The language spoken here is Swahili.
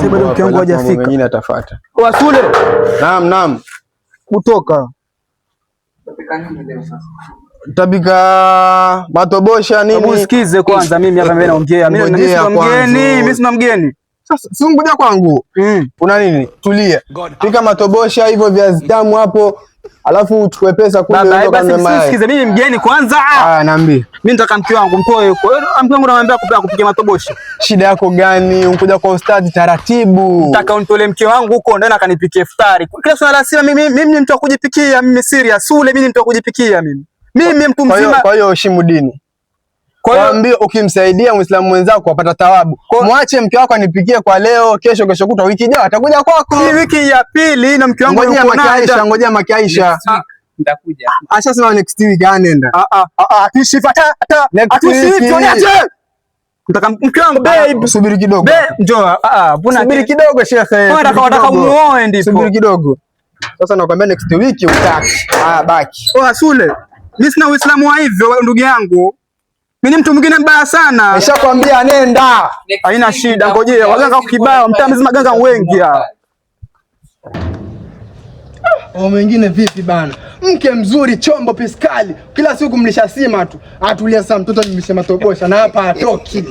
Sasa bado mke wangu Alafu mambo hajafika. mengine atafuata. Wasule Naam, naam. kutoka. Tabika matobosha Hebu nini? sikize kwanza mimi hapa mbele naongea. Mimi mimi Ngojea sina mgeni, kwanza. mimi sina mgeni. Sasa si unguja kwangu. Una nini? Tulia. Pika matobosha hivyo viazi tamu hapo. Alafu uchukue pesa kule Baba, uende basi ukanunue mayai. sikize mimi mgeni kwanza. Ah, niambie. Mimi nataka mke wangu mtoe huko. Mke wangu namwambia kupika kupiga matobosha. Shida yako gani? Unkuja kwa ustadi taratibu. Nataka unitolee mke wangu huko ndani akanipikie iftari. Kila swala lazima mimi ni mtu wa kujipikia, mimi serious. Sule mimi ni mtu wa kujipikia mimi. Mimi mtu Kwa hiyo mzima. kwa hiyo heshimu dini. Kwa hiyo Waambie ukimsaidia Muislamu mwenzako apata thawabu. Mwache mke wako anipikie kwa leo, kesho, kesho kutwa, wiki ijayo atakuja kwako. hii wiki ya pili na mke wangu Ngojea yuko naye. makiaisha, ngojea makiaisha. Nitakuja. Ashasema next week anenda. Ah ah ah ah, atuishi hata hata Next atuishi week. tuoniache. Nataka mke wangu babe. Subiri kidogo. Babe njoo. Ah ah, mbona Subiri kidogo shekhe. Mbona Subiri nataka kidogo. muoe ndipo. Subiri kidogo. Sasa nakwambia next week utaki. Ah, baki. Oh, Sule. Mimi sina Uislamu wa hivyo ndugu yangu. Mimi ni mtu mwingine mbaya sana. Nishakwambia nenda. Haina shida, ngojea. Waganga kibao, mtaa mzima ganga wengi hao. O mwingine vipi bana? Mke mzuri, chombo piskali, kila siku mlisha sima tu. Atulia sasa, mtoto nimlishe matobosha na hapa atoki.